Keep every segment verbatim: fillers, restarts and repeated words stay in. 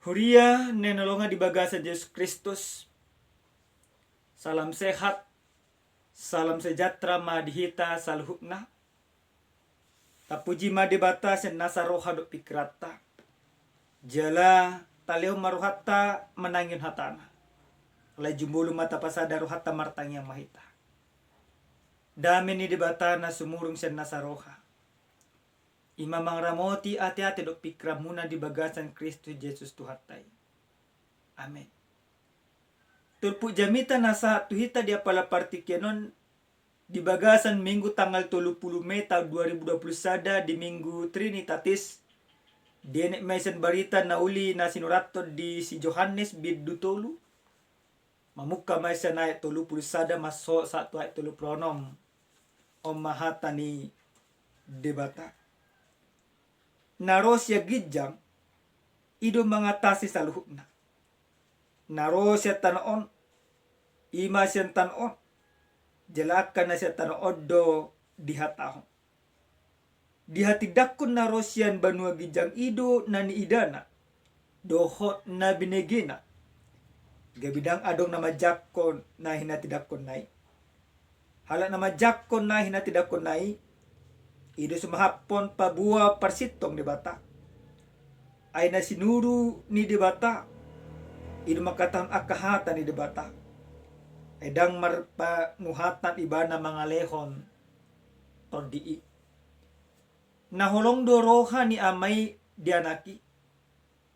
Huria na hinaholongan di bagasan Jesus Kristus, salam sehat, salam sejahtera ma di hita saluhutna. Tapuji ma Debata sian nasa roha dohot pingkiranta. Jala talehon ma rohanta manangihon hatana. Alai jumolo ma tapasada rohanta, martangiang ma hita. Dame ni Debata na sumurung sian nasa roha, i ma mangaramoti ateate dohot pingkiranmuna di bagasan Kristus Jesus Tuhanta i. Amen. Turpuk jamita na sahat tu hita di apala partingkian on di bagasan Minggu tanggal tolu pulu Mei taon dua ribu dua pulu sada di Minggu Trinitatis, dienet ma i sian barita na uli na sinurathon di si Johannes bindu tolu, mamungka ma i sian ayat tolu pulu sada mansohot sahat tu ayat tolu pulu onom. On ma hata ni Debata. Na ro sian ginjang, i do mangatasi saluhutna. Na ro sian tano on, i ma sian tano on, jala angka na sian tano on do dihatahon. Di hatindangkon na ro sian banua ginjang i do na niidana dohot na binegena. Gabe ndang adong na manjangkon na hinatindangkonna i. Halak na manjangkon na hinatindangkonna i, i do sumahaphon paboa parsintong Debata. Ai na sinuru ni Debata, i do mangkatahon angka hata ni Debata. Ai ndang marpanuhatan ibana mangalehon tondi i. Na holong do roha ni Ama i di Anak i.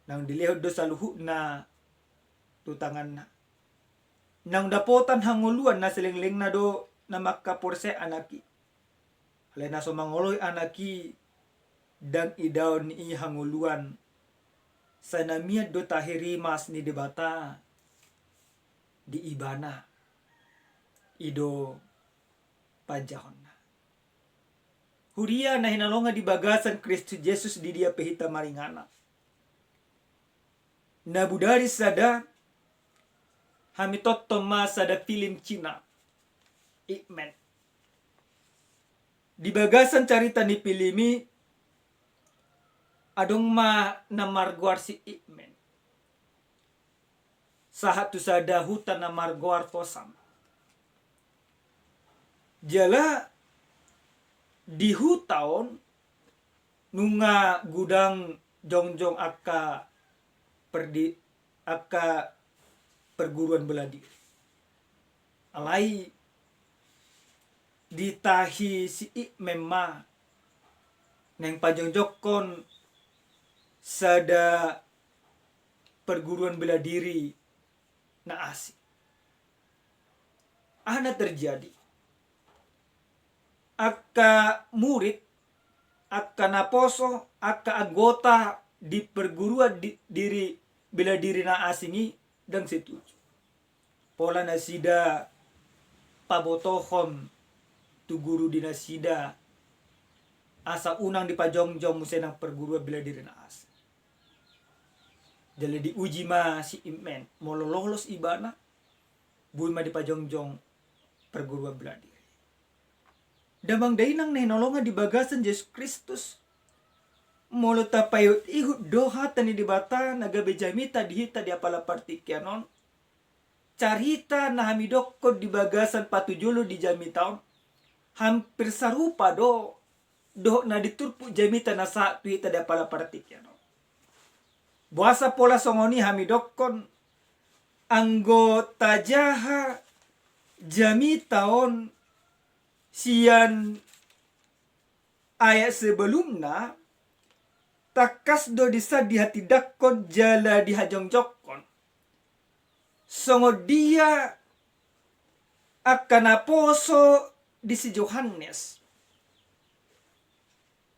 Naung dilehon do saluhutna tu tanganna. Naung dapotan hangoluan na salelenglelengna do na mangkaporseai Anak i. Alai na so mangoloi Anak i, ndang idaon ni i hangoluan. Sai na mian do tahirimas ni Debata di ibana. I do panjahonna. Huria na hinaholongan di bagasan Kristus Jesus, di dia pe hita maringanan. Na bodari sada, hami tonton ma sada film Cina, Ip Man. Di bagasan carita ni film i, adong ma na margoar si Ip Man. Sahat tu sada huta na margoar Foshan. Jala di huta on nunga godang jongjong angka perdi-, angka perguruan bela diri. Alai ditahi si Ip Man ma naeng pajongjongkon sada perguruan bela diri na asing. Aha na terjadi? Angka murid, angka naposo, angka anggota di perguruan di-, diri, bela diri na asing i ndang setuju. Pola nasida pabotohon tu guru di nasida asa unang dipajongjong muse nang perguruan bela diri na asing. Jala diuji ma si Ip Man, molo lolos ibana, boi ma dipajongjong perguruan bela diri. Damang dainang na hinaholongan di bagasan Jesus Kristus, molo tapaihutihut do hata ni Debata na gabe jamita di hita di apala partingkian on, carita na hami dokkon di bagasan patujolo di jamita on, hampir sarupa do dohot na di turpuk jamita na sahat tu hita di apala partingkian on. Boasa pola songon i hami dokkon, anggo tajaha jamita on sian ayat sebelumna, tangkas do dison dihatindangkon jala dihajongjongkon songon dia angka naposo di si Johannes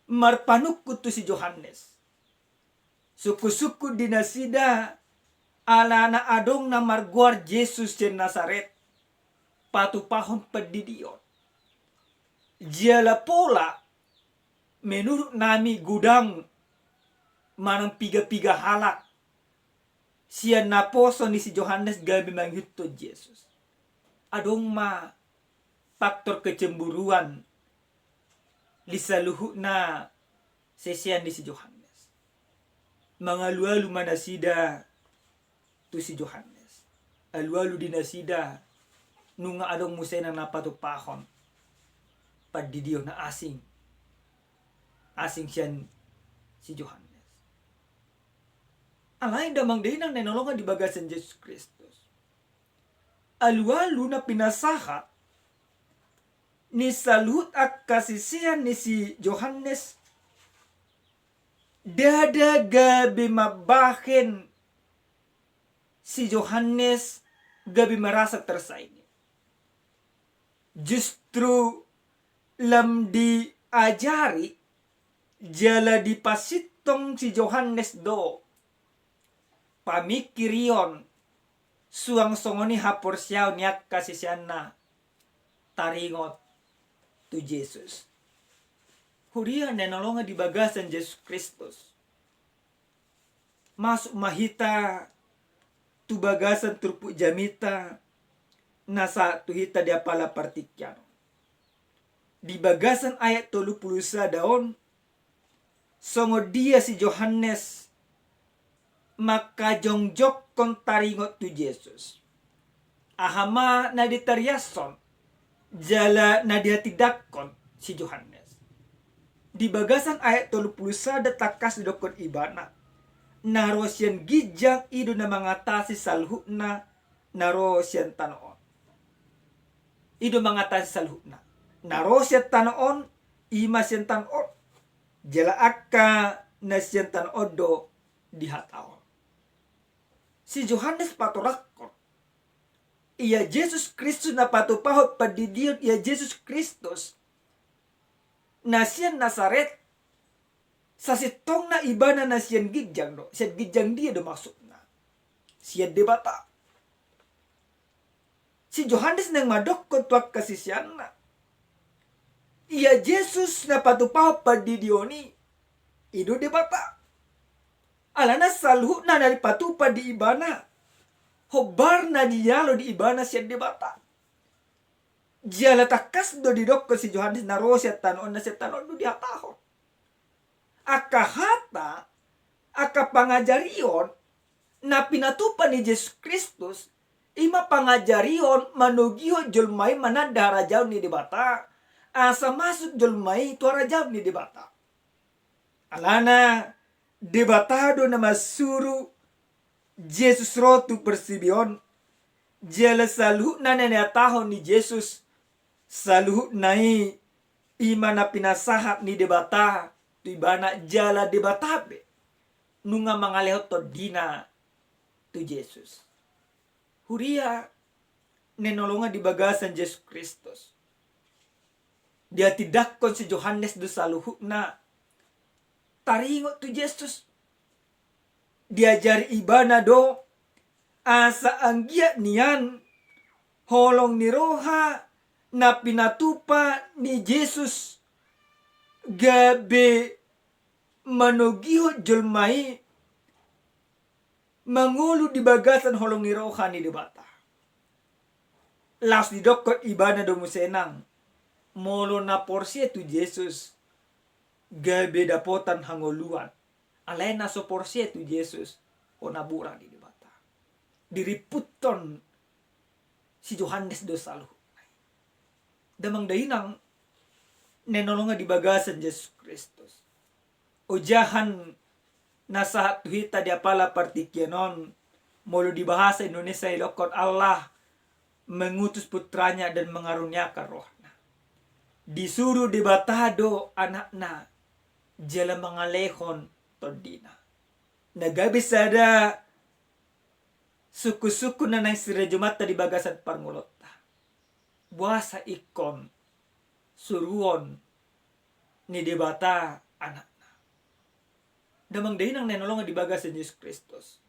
marpanungkun tu si Johannes. Sungkunsungkun di nasida alana adong na margoar Jesus sian Nasaret, patupahon pandidion. Jala pola menurut nami godang manang pigapiga halak sian naposo ni si Johannes gabe mangihuthon Jesus. Adong ma faktor kecemburuan di saluhutna sisean ni si Johannes. Mangalualu ma nasida tu si Johannes. Alualu di nasida nunga adong muse na patupahon pandidion na asing, asing sian si Johannes. Alai damang dainang na hinaholongan di bagasan Jesus Kristus, alualu na pinasahat ni saluhut angka sisean ni si Johannes, ndada gabe mambahen si Johannes gabe merasa tersaingi. Justru lam diajari jala dipasintong si Johannes do pamingkirion, suang songon i haporseaon ni angka siseanna taringot tu Jesus. Huria na hinaholongan di bagasan Jesus Kristus, masuk ma hita tu bagasan turpuk jamita na sahat tu hita di apala partingkian on. Di bagasan ayat tolu pulu sada on, songon dia si Johannes mangkajongjongkon taringot tu Jesus. Aha ma na ditariashon jala na dihatindangkon si Johannes? Di bagasan ayat tolu pulu sada tangkas didokkon ibana, na ro sian ginjang i do na mangatasi saluhutna na ro sian tano on. I do mangatasi saluhutna na ro sian tano on, i ma sian tano on, jala angka na sian tano on do dihatahon. Si Johannes patorangkon, ia Jesus Kristus na patupahon pandidion, ia Jesus Kristus na sian Nasaret, sasintongna ibana na sian ginjang do. Sian ginjang dia do maksudna? Sian Debata. Si Johannes naeng mandokkon tu angka siseanna, ia Jesus na patupahon pandidion i, i do Debata. Alana saluhutna na dipatupa di ibana, hombar na dialo di ibana sian Debata. Jala tangkas do didokkon si Johannes na ro sian tano on, na sian tano on do dihatahon. Angka hata, angka pangajarion na pinatupa ni Jesus Kristus, i ma pangajarion manogihon jolma i mananda harajaon ni Debata, asa masuk jolma i tu harajaon ni Debata. Alana Debata do na mansuru Jesus ro tu portibi on, jala saluhutna na nihatahon ni Jesus, saluhutna i, i ma na pinasahat ni Debata tu ibana, jala Debata pe nunga mangalehon tondina tu Jesus. Huria na hinaholongan di bagasan Jesus Kristus, dihatindangkon si Johannes do saluhutna taringot tu Jesus. Diajari ibana do asa anggiat nian holong ni roha na pinatupa ni Jesus gabe manogihon jolma i mangolu di bagasan holong ni roha ni Debata. Laos didokkon ibana do muse nang, molo na porsea tu Jesus gabe dapotan hangoluan. Alai na so porsea tu Jesus, hona mura di Debata. Dirimputhon si Johannes do saluhutna i. Damang dainang na hinaholongan di bagasan Jesus Kristus, ojahan na sahat tu hita di apala partingkian on, molo di bahasa Indonesia didokkon Allah mengutus putranya dan mengaruniakan rohna. Disuru Debata do anakna jala mangalehon tondina. Na gabe sada sungkunsungkun na naeng sirajumanta di bagasan parngoluonta. Boasa ingkon suruon ni Debata anakna? Damang dainang na hinaholongan di bagasan Jesus Kristus,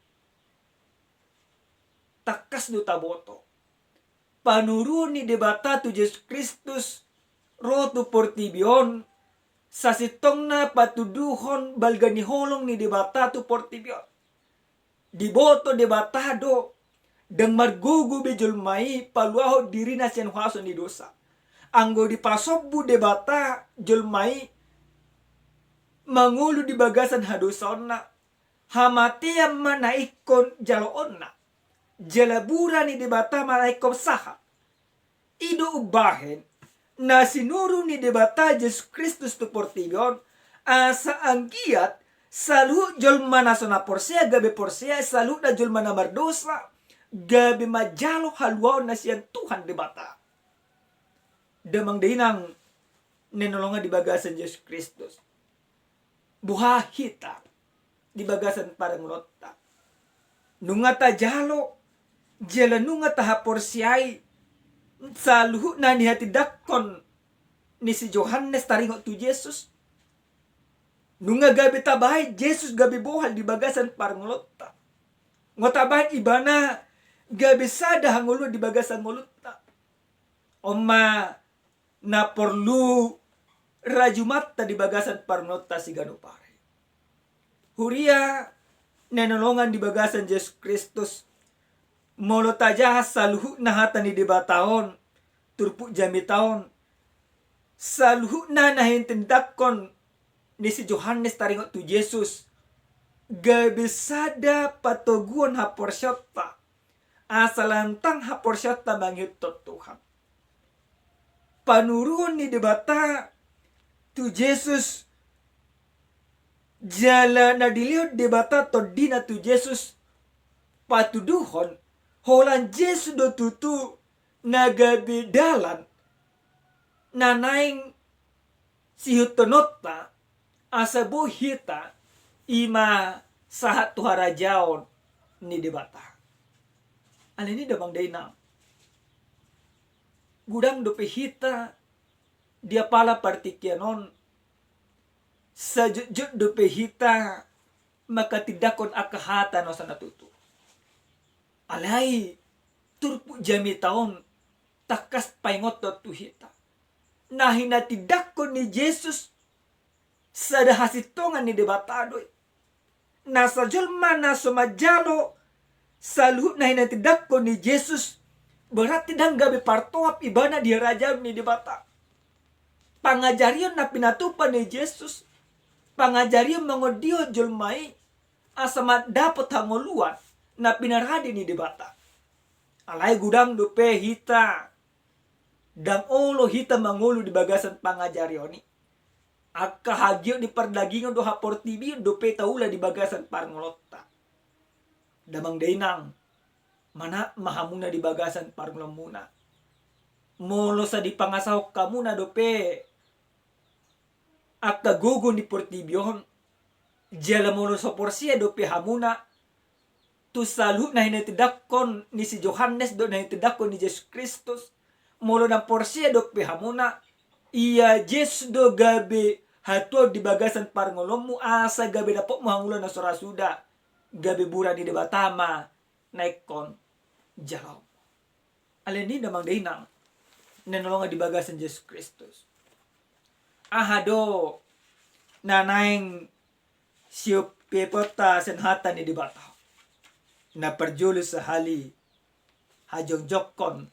tangkas do taboto panuruon ni Debata tu Jesus Kristus ro tu portibi on, sasintongna patuduhon balga ni holong ni Debata tu portibi on. Diboto Debata do, ndang margogo be jolma i paluahon dirina sian huaso ni dosa. Anggo dipasombu Debata jolma i mangolu di bagasan hadosaonna, Hamatean ma na ingkon jaloonna, jala bura ni Debata ma na ingkon sahat. I do umbahen na sinuru ni Debata Jesus Kristus tu portibi on, asa anggiat saluhut jolma na so na porsea gabe porsea, saluhutna jolma na mardosa gabe manjalo haluaon na sian Tuhan Debata. Damang dainang na hinaholongan di bagasan Jesus Kristus, boha hita di bagasan parngoluonta? Nunga tajalo jala nunga tahaporseai saluhut na nihatindangkon ni si Johannes taringot tu Jesus? Nunga gabe tabahen Jesus gabe bohal di bagasan parngoluonta? Nunga tabahen ibana gabe sada hangoluan di bagasan ngolunta? On ma na porlu rajumanta di bagasan parngoluonta siganup ari. Huria na hinaholongan di bagasan Jesus Kristus, molo tajaha saluhutna hata ni Debata on, turpuk jamita on, saluhutna na hinatindangkon ni si Johannes taringot tu Jesus, gabe sada patoguon haporseaonta, asa lantang haporseaonta mangihuthon Tuhan. Panuruon ni Debata tu Jesus, jala na dilehon Debata tondina tu Jesus, patuduhon holan Jesus do tutu na gabe dalan na naeng siihuthononta, asa boi hita i ma sahat tu harajaon ni Debata. Alani i damang dainang, godang dope hita di apala partingkian on, sajotjot dope hita manghatindangkon angka hata na so na tutu. Alai turpuk jamita on tangkas paingothon tu hita, na hinatindangkon ni Jesus sada hasintongan ni Debata do i. Nasa jolma na so manjalo saluhut na hinatindangkon ni Jesus, berarti ndang gabe partoap ibana di harajaon ni Debata. Pangajarion na pinatupa ni Jesus, pangajarion mangondihon jolma i asa mandapot hangoluan na pinarade ni Debata. Alai godang dope hita, ndang olo hita mangolu di bagasan pangajarion i. Angka hagiot ni pardagingon dohot haportibion dope taula di bagasan parngoluonta. Damang dainang, manat ma hamuna di bagasan parngoluonmuna. Molo so dipangasahon hamuna dope angka gogo ni portibi on, jala molo so porsea dope hamuna tu saluhut na hinatindangkon ni si Johannes dohot na hinatindangkon ni Jesus Kristus, molo ndang porsea dope hamuna, ia Jesus do gabe hatuaon di bagasan parngoluonmu, asa gabe dapotmu hangoluan na so ra suda, gabe bura ni Debata ma na ingkon jaloonmu. Alani i damang dainang na hinaholongan di bagasan Jesus Kristus, aha do na naeng siumpeaponta sian hata ni Debata? Na parjolo sahali, hajongjongkon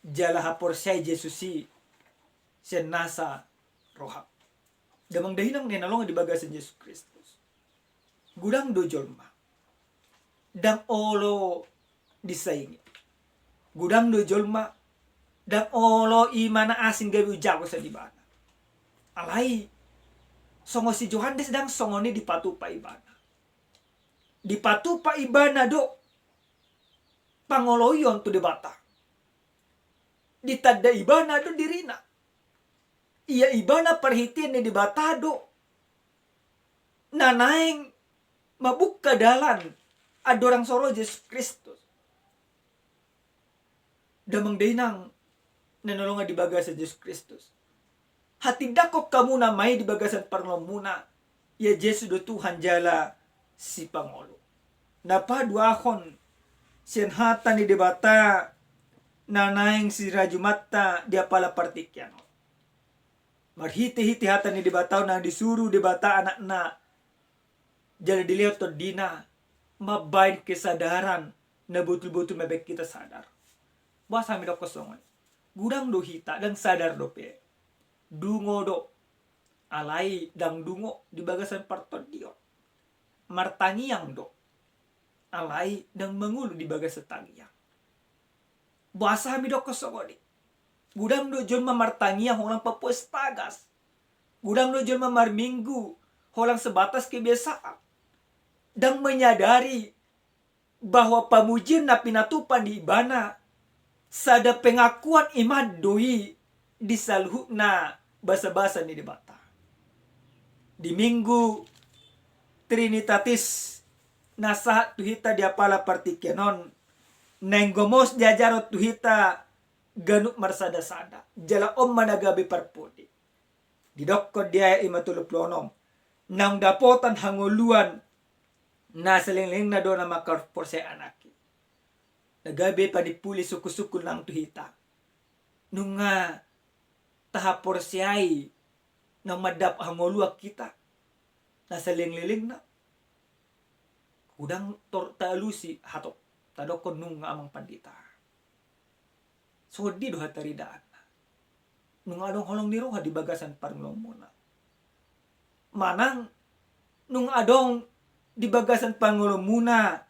jala haporseai Jesus i sian nasa roham. Damang dainang na hinaholongan di bagasan Jesus Kristus, godang do jolma ndang olo disaingi. Godang do jolma ndang olo i ma na asing gabe ujago sian ibana. Alai songon si Johannes ndang songon i dipatupa ibana. Dipatupa ibana do pangoloion tu Debata. Ditanda ibana do dirina. Ia ibana parhitean ni Debata do na naeng mambuka dalan andorang so ro Jesus Kristus. Damang dainang na hinaholongan di bagasan Jesus Kristus, hatindangkon hamuna ma i di bagasan parngoluonmuna, ia Jesus do Tuhan jala Sipangolu. Na paduahon sian hata ni Debata na naeng sirajumanta di apala partingkian on, marhitehite hata ni Debata on na disuru Debata Anakna jala dilehon tondina, mambaen kesadaran na botulbotul mambaen hita sadar. Boasa hami dokkon songon i? Godang do hita ndang sadar dope. Dungo do, alai ndang dungo di bagasan partondion. martangiang do. Alai ndang mangolu di bagasan tangiang. Boasa hami dokkon songon i? Godang do jolma martangiang holan papuas tagas. Godang do jolma marminggu holan sebatas kebiasaan. Ndang menyadari bahwa pamujian na pinatupa ni ibana sada pengakuan iman do i di saluhutna basabasa ni Debata. Di Minggu Trinitatis na sahat tu hita di apala partingkian on, naeng gomos diajarhon tu hita ganup marsadasada, jala on ma na gabe parpudi. Didokkon di ayat lima tolu pulu onom, naung dapotan hangoluan na salelenglelengna do na mangkaporseai Anak i. Na gabe panimpuli sungkunsungkun nang tu hita. Nunga tahaporseai naung mandapot hangoluan hita na salelenglelengna? Godang tor taalusi hatop tadokkon nunga, Amang Pandita. Songon dia do hataridaanna? Nunga adong holong ni roha di bagasan parngoluonmuna? Manang nunga adong di bagasan parngoluonmuna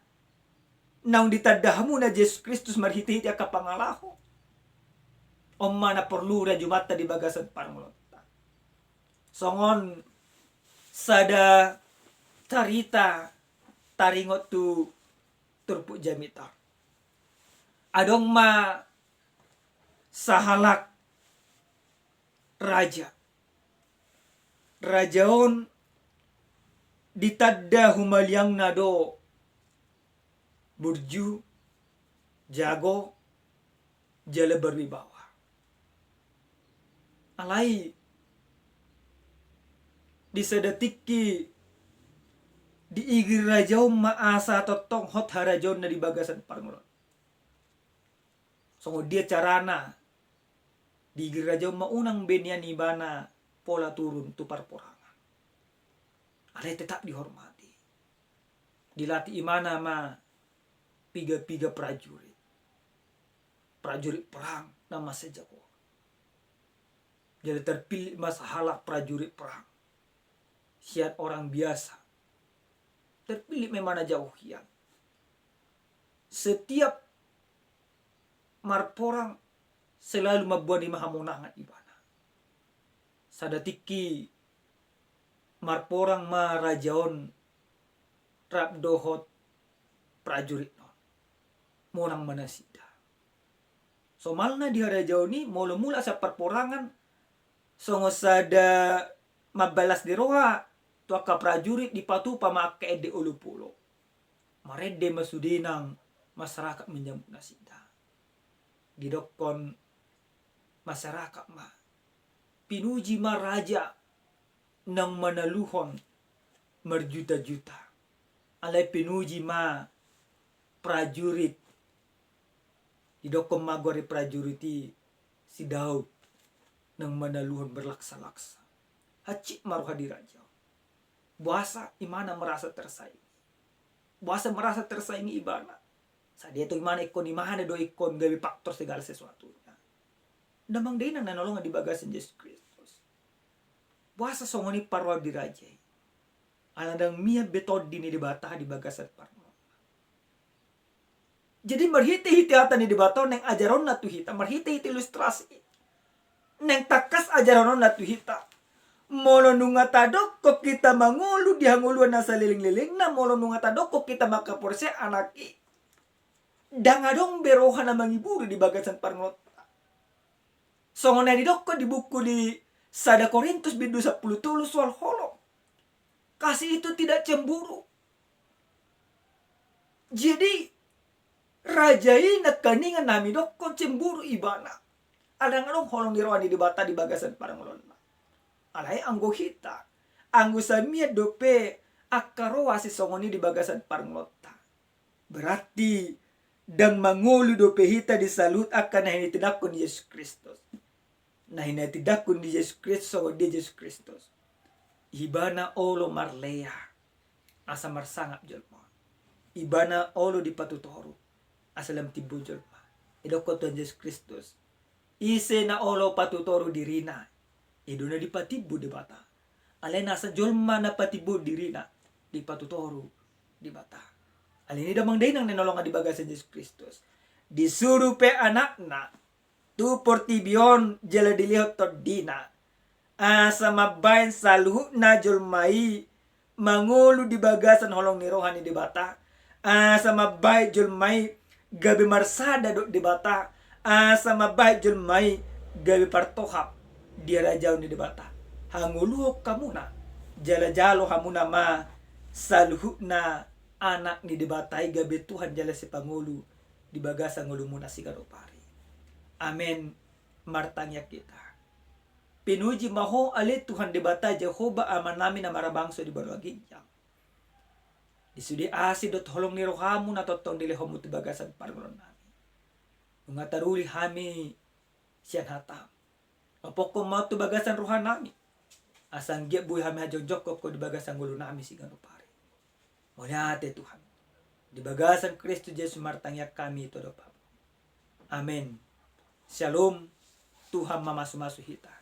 naung ditanda hamuna Jesus Kristus marhitehite angka pangalaho? On ma na porlu rajumanta di bagasan parngoluonta. Songon sada carita taringot tu turpuk jamita. Adong ma sahalak raja. Raja on ditanda humaliangna do burju, jago, jala berwibawa. Alai di sada tingki diigiri raja on ma asa tongtong hot harajaonna di bagasan parngoluon. Songon dia carana? Diigiri raja on ma unang be nian ibana pola turun tu parporangan. Alai tetap dihormati. Dilatih ibana ma piga-piga prajurit. Prajurit perang na mansai jago. Jala terpilih ma sahalak prajurit perang sian orang biasa. Terpilih ma ibana jago hian. Setiap marporang selalu mamboan i ma hamonangan ibana. Sada tingki marporang ma raja on rap dohot prajuritna on. Monang ma nasida. Somalna di harajaon i molo mulak sian parporangan, songon sada mambalas ni roha tu angka prajurit, dipatupa ma angka ende olopolop. Marende ma sude nang masyarakat menyambut nasida. Didokkon masyarakat ma, pinuji ma raja naung manaluhon marjuta-juta. Alai pinuji ma prajurit, didokkon ma goar ni prajurit i si Daud, naung manaluhon berlaksa-laksa. Hansit ma roha di raja on. Boasa? Ibana merasa tersaingi. Boasa merasa tersaingi ibana? Sai dietong ibana ingkon ibana do ingkon gabe faktor segala sesuatunya. Ndang adong dainang na hinaholongan di bagasan Jesus Kristus. Boasa songon i parrohaon di raja i? Ala ndang mian be Tondi ni Debata di bagasan parngoluonna. Jadi marhite-hite hata ni Debata on naeng ajaronna tu hita, marhite-hite ilustrasi i naeng tangkas ajaronna tu hita. Molo nunga tadokkon hita mangolu di hangoluan na salelenglelengna, molo nunga tadokkon hita mangkaporseai Anak i, ndang adong be roha na mangiburu di bagasan parngoluonta. Songon na didokkon di buku ni sada Korintus bindu sampulu tolu soal holong. Kasih itu tidak cemburu. Jadi raja i nangkaningan na hami dokkon cemburu ibana. Ala ndang adong holong ni roha ni Debata di bagasan parngoluonna. Alai anggo hita, anggo sai mian dope angka roha sisongon i di bagasan parngoluonta, berarti ndang mangolu dope hita di saluhut angka na hinatindangkon ni Jesus Kristus. Na hinatindangkon ni Jesus Kristus, songon dia Jesus Kristus? Ibana olo marlea asa marsangap jolma. Ibana olo dipatutoru asa lam timbo jolma. Didokkon Tuhan Jesus Kristus, ise na olo patutoru dirina, i do na dipatimbo Debata. Alai nasa jolma na patimbo dirina, dipatutoru Debata. Alani i damang dainang na hinaholongan di bagasan Jesus Kristus, disuru pe Anakna tu portibi on jala dilehon tondina, asa mambahen saluhutna jolma i mangolu di bagasan holong ni roha ni Debata, asa mambahen jolma i gabe marsada dohot Debata, asa mambahen jolma i gabe partohap di harajaon ni Debata. Hangoluhon hamuna, jala jalo hamuna ma saluhutna anak ni Debata i gabe Tuhan jala sipangolu di bagasan ngolumuna siganup ari. Amen. Martangiang hita. Pinuji ma Ho ale Tuhan Debata Jahowa Amanami na marhabangsa di banua ginjang. Di sude asi dohot holong ni rohamu na tongtong dilehonmu tu bagasan parngoluonnami. Nunga taruli hami sian hatamu. Ompungkon ma on tu bagasan rohanami, asa anggiat boi hami hajongjongkon Ho di bagasan ngolunami siganup ari. Mauliate Tuhan. Di bagasan Kristus Jesus martangiang hami tu adopanmu. Amen. Syalom. Tuhan mamasumasu hita.